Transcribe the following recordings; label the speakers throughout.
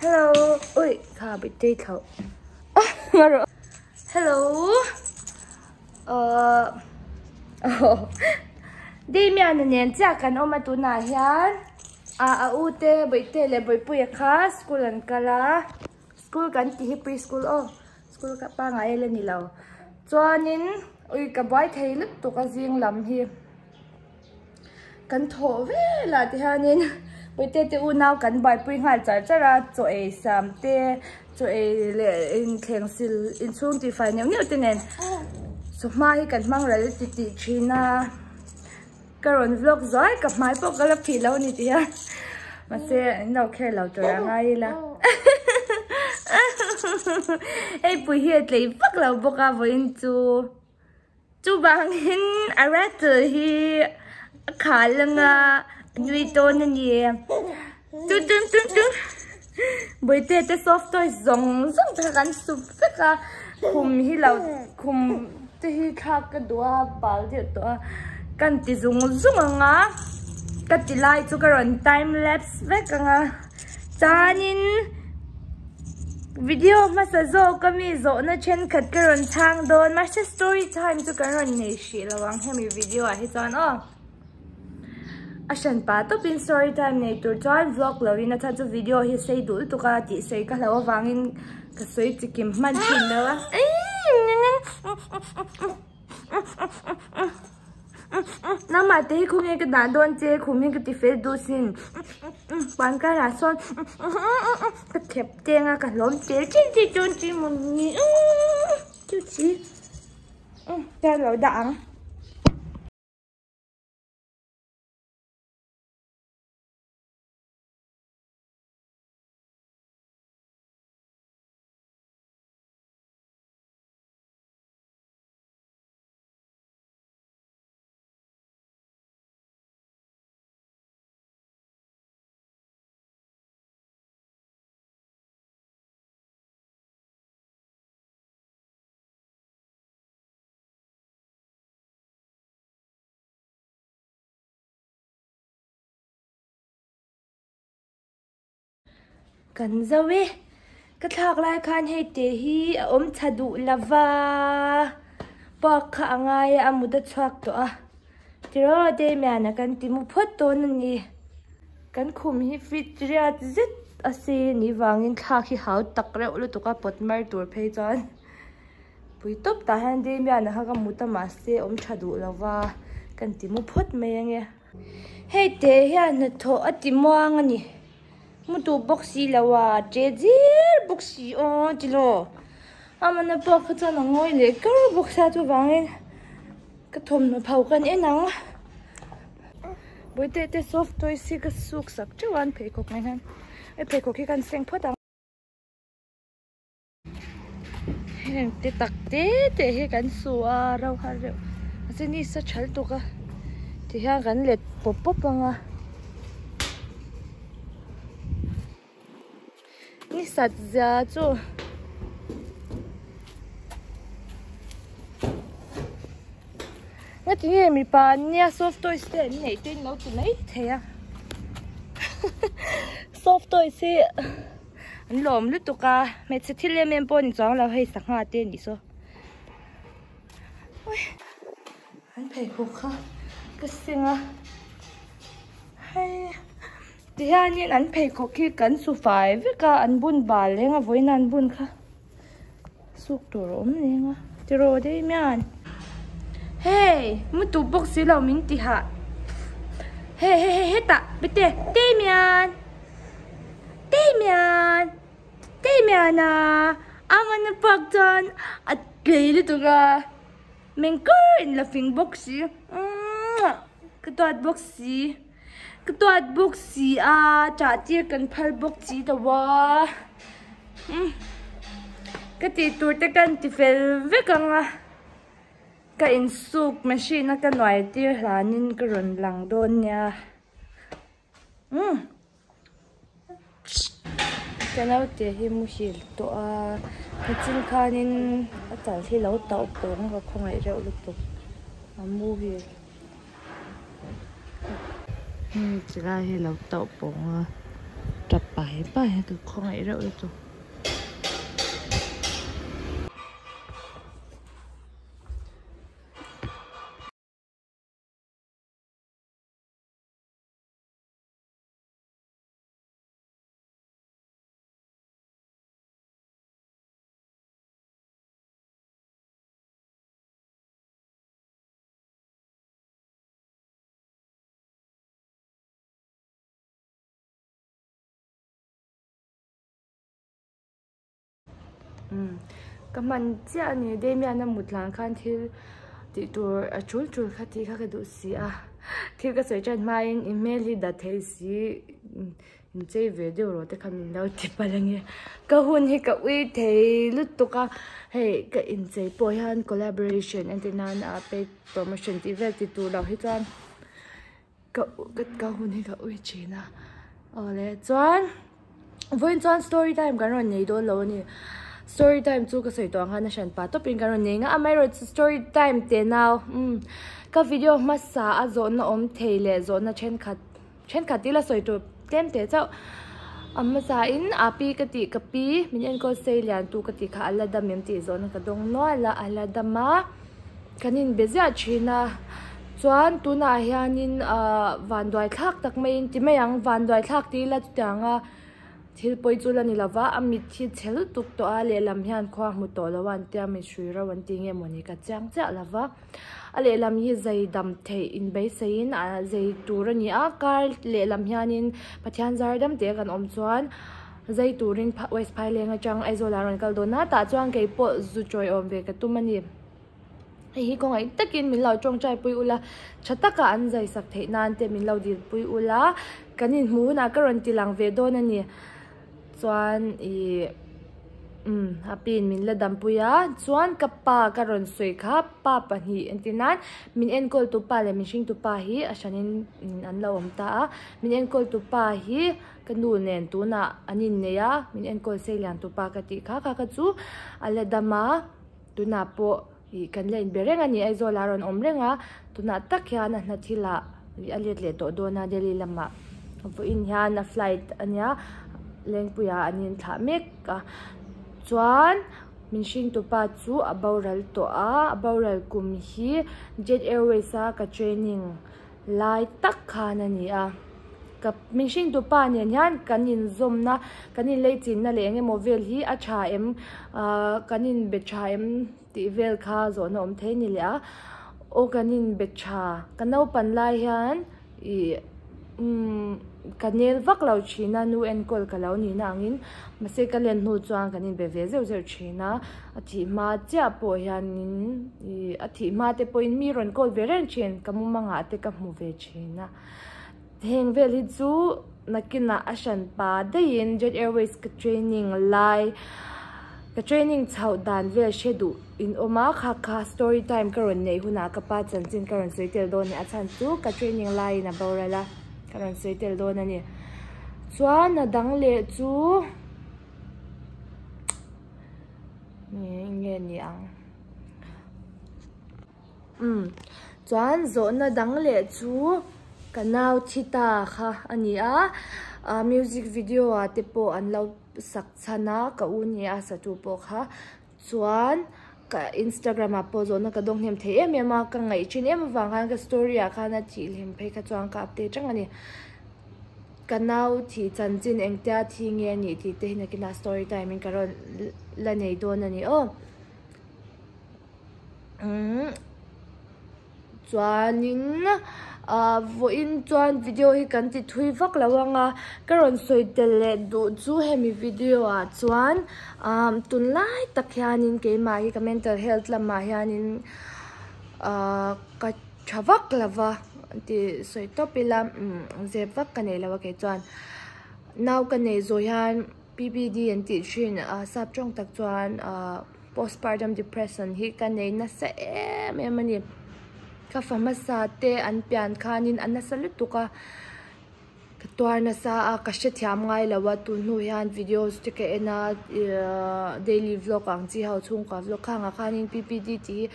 Speaker 1: Hello ui kha bị tê thầu Hello uh Damian nen chiah kan awm a tunah hian a u te Bawihte leh Bawihpuia kha school an kal a school kan tih hi pre school aw school kha pangngai a la ni lo chuanin ui ka buai thei lutuk a zing lam hi. Kan thawh velah te hianin puite te unau kan buaipui nghal char char a, chaw ei siam te, chaw ei leh inthleng sil inchhung tih fai neuh neuh te nen chawhma hi kan hmang ral ti tih thin a, ka rawn vlog zuai ka hmai pawh ka la phih lo a ni tih hian mahse an lo kher lo tur a ngai ila hei pui hi a tlei vak lo bawk a vawiin chu. Chuvangin a rattle hi a khal anga nui tawn a ni. Tung tung tung tung. Bawihte te soft toys zawng zawng te kha kan sup vek a. Khum hi lo khum te hi thlak ka duh a bal deuh tawh a. Kan ti zung zung anga ka ti lai chu ka rawn time lapse vek anga. Chuanin. Video hmasa zawk a mi zawhna thenkhat ka rawn chhang dawn mahse story time chu kan rawn nei hrih lo ang hemi video ah hi chuan aw a hran pa tawpin story time nei tur chuan vlog lo in a chhan chu video hi sei duh lutuk a tih sawi ka hlauh avangin ka sawi chikim hman thin lo a. Nangmah te hi khawnge ka dah dawn che khum hi ka ti fel duh sin pan karah sawn ka thep teng a ka hlawm tel chin chi chuan chi maw ni chu chi ka lo dah ang. Kan zo e, ka thlak lai khan hei te hi a awm tha duh lova, park kha a ngai a, a mut a chhuak tawh a, tiraw Damian a kan ti mu phawt dawn a ni, kan khum hi fit riat zet a sei a nih vangin thlak hi hau tak reuh lutuk a pawt mar tur phei chuan pui tawp tah hian Damian a kha ka mut a mahse awm tha duh lova kan ti mu phawt mai ange. Hei te hian hnathawh a ti muang a ni. Mu duh bawk si lo a, che zir bawk si aw ti lo. Amana pawh kha chuan a ngawi leh kar bawk sia chuvangin ka thawmhnaw pho kan en ang. Bawihte te soft toys hi ka suk sak teuh a an pheikhawk mai hian. Hei pheikhawk hi kan seng phawt ang. Heng te tak te te hi kan su a ro har reuh mahse ni sa thal tuk a ti hian kan let pawp pawp ang a ni sat zia chu nga tinge mipa an nia soft toys te an neih te in lo ti mai thei a soft toys hi. An lawm lutuk a, hmeichhe thil em em pawh ni chuang lo hei sangha te anih saw. Ui an pheikhawk kha ka seng a hei tihianin an pheikhawk hi kan su fai vek a an bun bal reng a vawiin an bun kha suk tur a awm reng a tiraw daih mian hei mu tu bawk si lo min ti hah hei hei hei hetah bete Damian. Damian! Damian a! Amana park chuan a tlei lutuk a, meng kur in la fing bawk si. Ka tuat bawk si. Ka tuat bawk si a, chah tir kan phal bawk chi lo a. Ka tih tur te kan ti fel vek ang a. Ka insuk machine a ka nuai tir hlanin ka rawn lang dawn nia. Umm ka naute hi muhil tawh a nichin khanin a chal hi lo tauh pawng ka khawngaih reuh lutuk a muhil umm chulai hi lo tauh pawng a. tap pai pai a ka khawngaih reuh lutuk. Ka hman chiah a ni Damian a mut hlan khan thil tih tur a tul tul kha tih kha ka duh si a thil ka sawi tan hmain i hmel hi dat thei si inchei ve deuh rawh te kha min lo ti palh ange ka hun hi ka ui thei lutuk a hei ka inchei pawh hian collaboration entir nan a paid promotion tih vel ti tur loh hi chuan ka ka hun hi ka ui thin a awle chuan vawiin chuan story time kan rawn nei dawn lo a ni story time chu ka sawi tawh ang khan a hran pah tawpin kan rawn nei nga amaherawhchu story time teh nau umm ka video hmasa a zawhna awm thei leh zawhna thenkhat Thenkhat ila sawi tur tlem teh chauh. A hmasa in a pi ka tih ka pi min enkawl sei lian tu ka tih kha a la dam em tih zawhna ka dawng nual a, a la dam a. Kan inbe ziah thin a, chuan tunah hianin ahh vanduai thlak tak maiin ti mai ang, vanduai thlak tih ila chutiang a. Thil pawi chu la ni lo va, a mit hi chhe lutuk tawh a, lehlam hian khua hmu tawh lo a an tia mit hrui ro an ti nge mawni ka chiang chiah lo va. A lehlam hi zai dam theih inbeisaiin a zai tur a ni a, kar lehlam hianin Pathian zar dam teh kan awm chuan zai turin West Phaileng atang Aizawl ah a rawn kal dawn a, tah chuan keipawh zu tawiawm ve ka tum a ni. Hei hi khawngaih takin min lo tawngtai pui ula, tha taka an zai sak theih nan te min lo dil pui ula, kan inhmuh hunah ka rawn ti lang ve dawn a ni. Chuan ih umm a pin min la dam pui a, chuan ka pa ka rawn sawi kha pa pahnih entir nan min enkawl tu pa leh min hring tu pa hi a hranin an lo awm ta a, min enkawl tu pa hi ka nu nen tunah an innei a, min enkawl sei lian tu pa ka tih kha kha kha chu a la dam a. Tunah pawh ih kan la inbe reng a ni, Aizawl ah a rawn awm reng a, tunah tak hian a hna thil ah ih a let leh tawh dawn a Delhi lamah vawiin hian a flight a nia Lengpui ah an inthlah mek a, chuan min hringtupa chu a boral tawh a, a boral kum hi Jet Airways a ka training lai tak khan a ni a, ka min hringtupa nen hian kan inzawmna kan inleichinna leh eng emaw vel hi a tha em ahh kan inbe tha em tih vel kha zawhna awm thei a ni leh a aw kan inbe tha ka naupan lai hian ih umm ka nel vak lo thin a nu enkawl ka lo nihna angin mahse ka len hnu chuan kan inbe ve zeuh zeuh thin a a thih hma chiah pawh hianin ih a thih hma te pawhin mi rawn call ve reng thin ka mumangah te ka hmu ve thin a heng vel hi chu nakinah a hran pa daihin Jet Airways ka training lai ka training chhoh dan vel hre duh in awm a kha kha story time ka rawn neih hunah ka pa chanchin ka rawn sawi tel dawn a ni a chhan chu ka training laiin a boral a ka rawn sawi tel dawn a ni chuan a dang leh chu. Nge ni ang umm chuan zawhna dang leh chu ka nau thi ta kha a ni a ah music video ah te pawh an lo sak chhan a ka u nia a satu pawh kha chuan ka instagram ah pawh zawhna ka dawng hnem thei em em a ka ngaih thin em avang khan ka story ah khan a thih hlim phei kha chuan ka update reng a ni. Ka nau thih chanchin engtia thi nge a nih tih te hi nakinah story time in ka rawn la nei dawn a ni aw. Umm chuanin ah vawiin chuan video hi kan ti thui vak lo ang a, ka rawn sawi tel leh duh chu hemi video ah chuan ah tunlai tak hianin keimah hi ka mental health lamah hianin ah ka. Tha vak lo va tih sawi tawp ila umm zep vak ka nei lo a kei chuan nau ka nei zawh hian P_P_D an tih thin ah sap tawng tak chuan ah postpartum depression hi ka nei nasa em em a ni ka fa hmasa te an pian khanin a nasa lutuk a. Ka tuar nasa a, ka hrethiam ngai lo a, tun hnu hian videos te ka en a, ihh daily vlog ang chi ho chhungkua vlog khangah khanin P_P_D tih hi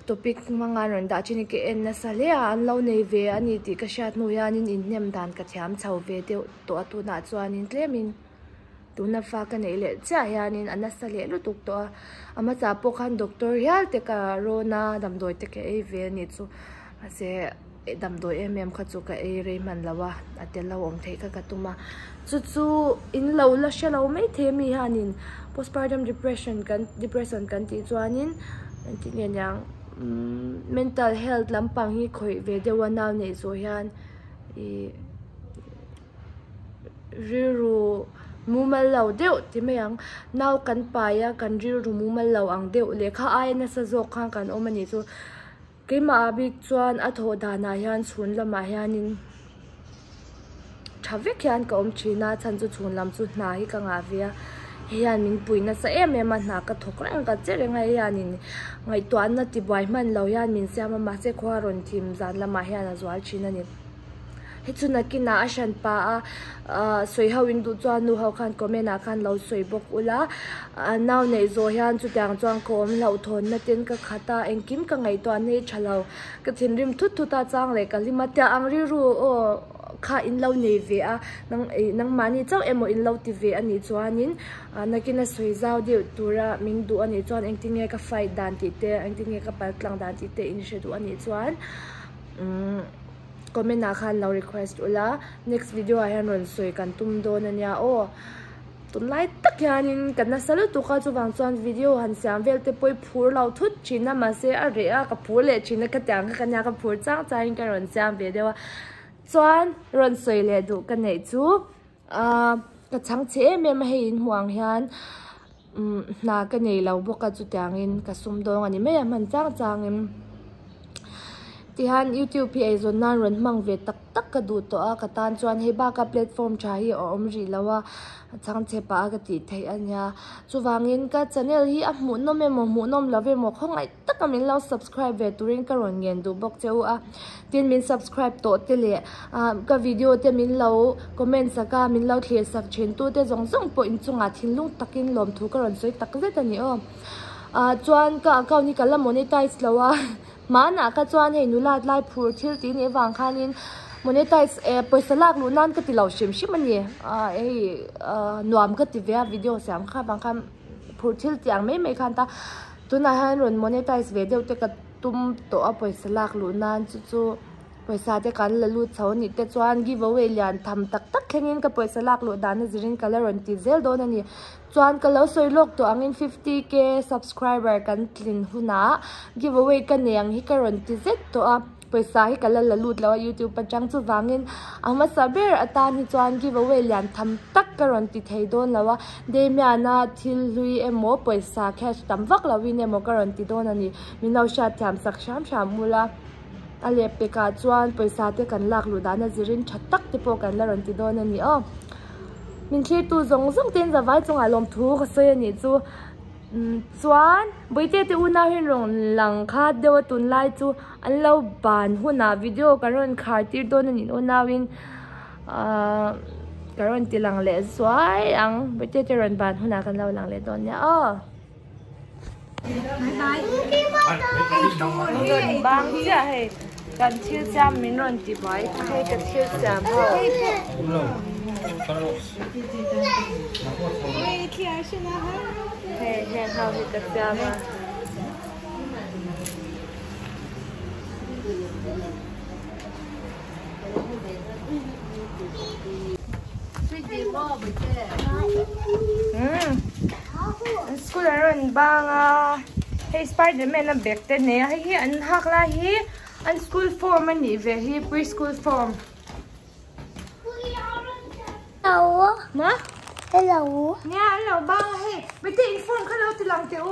Speaker 1: topic hmanga an rawn dah thin hi ka en nasa hle a an lo nei ve a ni tih ka hriat hnu hianin inhnem dan ka thiam chho ve deuh tawh a tunah chuanin tlemin tuna fa ka neih leh chiah hianin a nasa leh lutuk tawh a a hmasa pawh khan doctor hial te ka rawn a damdawi te ka ei ve a nih chu mahse damdawi em em kha chu ka ei rei hman lo a a tel lo awm theih kha ka tum a chu chu in lo la hre lo maithei ami hianin postpartum depression kan depression kan tih chuanin engtin nge niang umm mental health lampang hi khawih ve deuh a nau neih zawh hian ihh. Rilru mumal lo deuh ti mai ang nau kan pai a kan rilru mumal lo ang deuh lehkha aia nasa zawk khan kan awm a nih chu keimah ah bik chuan a thawh danah hian chhun lamah hianin tha vek hian ka awm thin a chhan chu chhun lam chu hna hi ka ngah ve a hei hian min pui nasa em em a hna ka thawk reng a ka che reng a hei hianin ngaihtuahna tibuai hman lo hian min siam a mahse khua rawn thim zan lamah hian a zual thin a ni. Hei chu nakinah a hran pa a ahh sawi ho in duh chuan nu ho khan comment ah khan lo sawi bawk ula ah nau neih zawh hian chutiang chuan ka awm hlauh thawnna ten ka khat a engkim ka ngaihtuah nei tha lo ka thinrim thut thut a chang leh ka hlim a tiang ang rilru aw kha in lo nei ve a nang ih nangmahni chauh emaw in lo ti ve a nih chuanin ah nakina sawi zau deuh tura min duh a nih chuan engtin nge ka fight dan tih te engtin nge ka pal tlang dan tih te in hre duh a nih chuan umm. Comment ah khan lo request ula next video ah hian rawn sawi kan tum dawn ania aw tunlai tak hianin ka nasa lutuk a chuvang chuan video han siam vel te pawh i phur lo thut thin a mahse a reh a ka phur leh thin a khatiang kha ka nia ka phur chang changin ka rawn siam ve deuh a chuan rawn sawi leh duh ka neih chu ahh ka chhang chhe em em a hei in hmuh ang hian umm hna ka nei lo bawk a chutiangin ka sum dawng a ni mai a hman chang changin tihian youtube hi eizawn nan rawn hmang ve tak tak ka duh tawh a ka tan chuan hei baka platform tha hi a awm rih lo a chhang chhe pah a ka tih theih a nia chuvangin ka channel hi a hmuhnawm emaw hmuhnawm lo emaw khawngaih taka min lo subscribe ve turin ka rawn ngen duh bawk che u a tin min subscribe tawh te leh ah ka video te min lo comment sak a min lo thlir sak thin tu te zawng zawng pawh inchungah thinlung takin lawmthu ka rawn sawi tak zet a ni aw ah chuan ka account hi ka la monetize lo a hmanah kha chuan hei nula tlai phur thil tih nih avang khanin monetize eh pawisa lak luh nan ka ti lo hrim hrim a ni ah hei ah nuam ka ti ve a video siam kha avang khan phur thil tih ang mai mai khan ta. Tunah hian rawn monetize ve deuh te ka tum tawh a pawisa lak luh nan chu chu pawisa te kan la lut chho anih te chuan give away lian tham tak tak thlengin ka pawisa lak luh dan a zirin ka la rawn ti zel dawn a ni chuan ka lo sawi lawk tawh angin fifty k subscriber kan tlin hunah give away ka nei ang hi ka rawn ti zet tawh a. Pawisa hi ka la la lut lo a youtube atang chuvangin a hmasa ber atan hi chuan give away lian tham tak ka rawn ti thei dawn lo a Damian-a thil hlui emaw pawisa cash tam vak lovin emaw ka rawn ti dawn a ni min lo hriatthiam sak hram hram ula a lehpekah chuan pawisa te kan lak luh dan a zirin tha tak te pawh kan la rawn ti dawn a ni aw min thlirtu zawng zawng te in zavai chungah lawmthu ka sawi a nih chu. Chuan Bawihte te unau hian rawn lang kha deuh a tunlai chu an lo ban hunah video kan rawn khar tir dawn a nih unauin ahh ka rawn ti lang leh zuai ang Bawihte te rawn ban hunah kan lo lang leh dawn nia aw. Rawn bang chiah hei kan thil siam min rawn ti buai hei ka thil siam ho. Hei heng ho hi ka siam a. School an rawn bang a hei spiderman a bag te nei a hei hi an hak lai hi an school form a nih ve hi pre school form. Ma?
Speaker 2: Hello.
Speaker 1: Nia an lo bang a hei. Mite in phone kha lo ti lang teh u.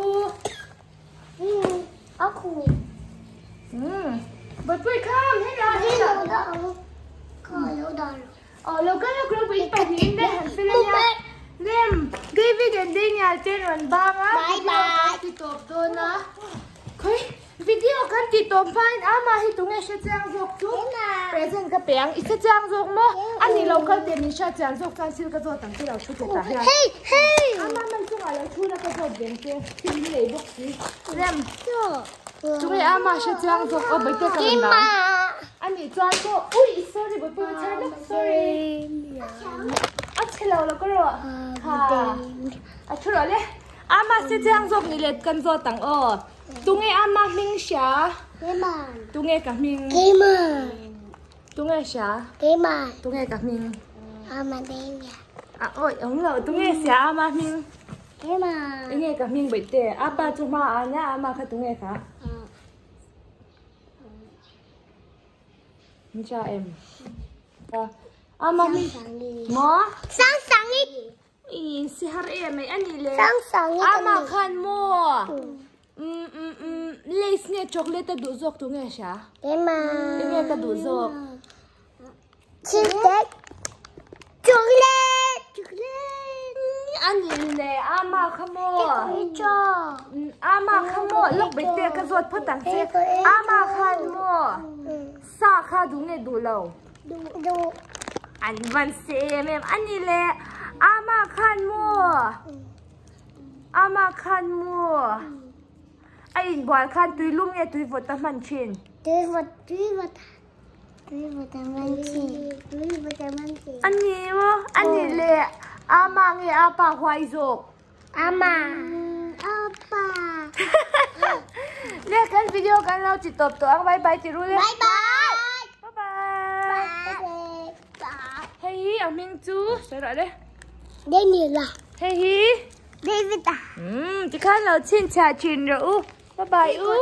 Speaker 2: A khu.
Speaker 1: Bawihpui kham hei la hei la.
Speaker 2: Kha lo dah lo.
Speaker 1: Oh lo kal lo kal in pahnih in daih han fel ania. Lem David and Daniel ten rawn bang a.
Speaker 2: Bye bye.
Speaker 1: Ti tawp dawn a. Khawi Video kan tih tawp hmain ama hi tunge hre chiang zawk chu present ka pe ang i hre chiang zawk maw a ni lo kal teh min hriat chian zawk chuan thil ka zawt ang che lo thu teh tah hian ama man chungah lo thu la ka zawt veng che thil in nei bawk si rem Tunge ama hre chiang zawk aw Bawitea ka rawn lam. A nih chuan pawh ui sorry Bawipuii va chhar lawk sorry. A chhe lo lo ka rawh. Ha a thu rawh le. Ama hre chiang zawk ni let kan zawt ang aw. Tunge ama hming hria? Tunge ka hming? Tunge hria? Tunge ka hming? A awi awm lo tunge hria ama hming? Enge ka hming Bawitte? Apa chu hma ah nia ama kha tunge kha? Ni cha em? Ama hming maw? I si har em mai ani le. Ama khan maw? Lays nge chocolate a duh zawk tunge hria? Enge ka duh zawk?
Speaker 2: Chocolate. Chocolate. Chocolate.
Speaker 1: Ani le ama kha maw? Ama kha maw? Lawk Bawitte ka zawt phawt ang che. Ama khan maw? Sa kha duh nge duh lo?
Speaker 2: Duh. Duh.
Speaker 1: An van se em em. Ani le ama khan maw? Ama khan maw? A inbual khan tui lum nge tui vawt a hman thin?
Speaker 2: Tui vawt, tui vawt. Tui vawt a hman thin. Tui vawt a hman thin.
Speaker 1: A ni maw? A ni le ama nge apa huai zawk?
Speaker 2: Ama. Apa.
Speaker 1: Le kan video kan lo ti tawp tawh ang bye bye ti ru le.
Speaker 2: Bye bye.
Speaker 1: Bye bye.
Speaker 2: Bye.
Speaker 1: Hei hi a hming chu sawi rawh le.
Speaker 2: Daniela.
Speaker 1: Hei hi.
Speaker 2: David a.
Speaker 1: Tikhan lo chhinchhiah thin rawh u. Bye bye u.